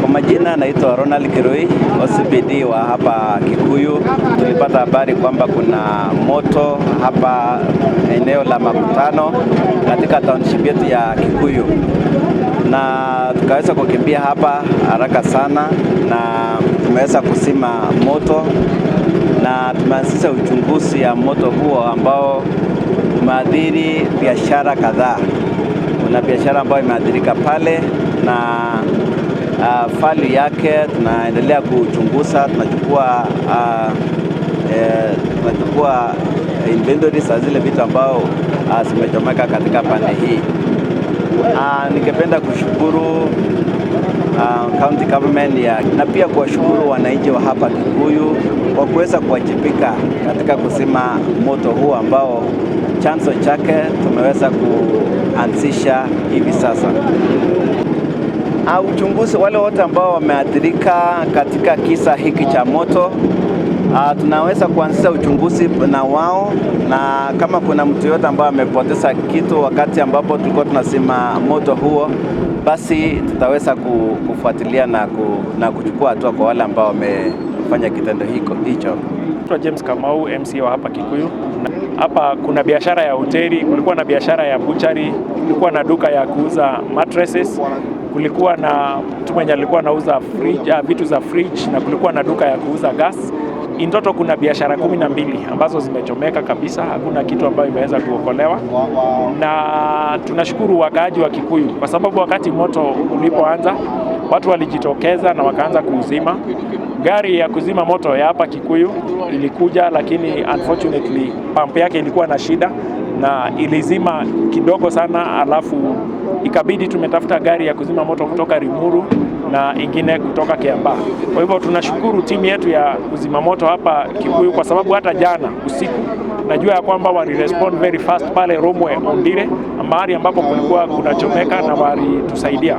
Kwa majina naitwa Ronald Kirui, OCPD wa hapa Kikuyu. Tulipata habari kwamba kuna moto hapa eneo la makutano katika township yetu ya Kikuyu, na tukaweza kukimbia hapa haraka sana, na tumeweza kuzima moto na tumeanzisha uchunguzi ya moto huo ambao umeathiri biashara kadhaa. Kuna biashara ambayo imeathirika pale na value yake tunaendelea kuchunguza, tunachukua inventory za zile vitu ambao zimechomeka katika pande hii. Ningependa kushukuru county government ya, na pia kuwashukuru wananchi wa hapa Kikuyu kwa kuweza kuwajibika katika kuzima moto huu ambao chanzo chake tumeweza kuanzisha hivi sasa. Uchunguzi wale wote ambao wameathirika katika kisa hiki cha moto, tunaweza kuanzisha uchunguzi na wao, na kama kuna mtu yote ambaye amepoteza kitu wakati ambapo tulikuwa tunazima moto huo, basi tutaweza kufuatilia na kuchukua hatua kwa wale ambao wamefanya kitendo hicho. Naitwa James Kamau, MCA wa hapa Kikuyu. Hapa kuna biashara ya hoteli, kulikuwa na biashara ya butchery, kulikuwa na duka ya kuuza mattresses, kulikuwa na mtu mwenye alikuwa anauza fridge, vitu za fridge na kulikuwa na duka ya kuuza gas. In total kuna biashara 12 ambazo zimechomeka kabisa, hakuna kitu ambayo imeweza kuokolewa, na tunashukuru wakaaji wa Kikuyu kwa sababu wakati moto ulipoanza watu walijitokeza na wakaanza kuuzima. Gari ya kuzima moto ya hapa Kikuyu ilikuja, lakini unfortunately pump yake ilikuwa na shida na ilizima kidogo sana, alafu ikabidi tumetafuta gari ya kuzima moto kutoka Limuru na ingine kutoka Kiambaa. Kwa hivyo tunashukuru timu yetu ya kuzima moto hapa Kikuyu kwa sababu hata jana usiku najua ya kwamba walirespond very fast pale Romwe Ondire, mahali ambapo kulikuwa kunachomeka na walitusaidia.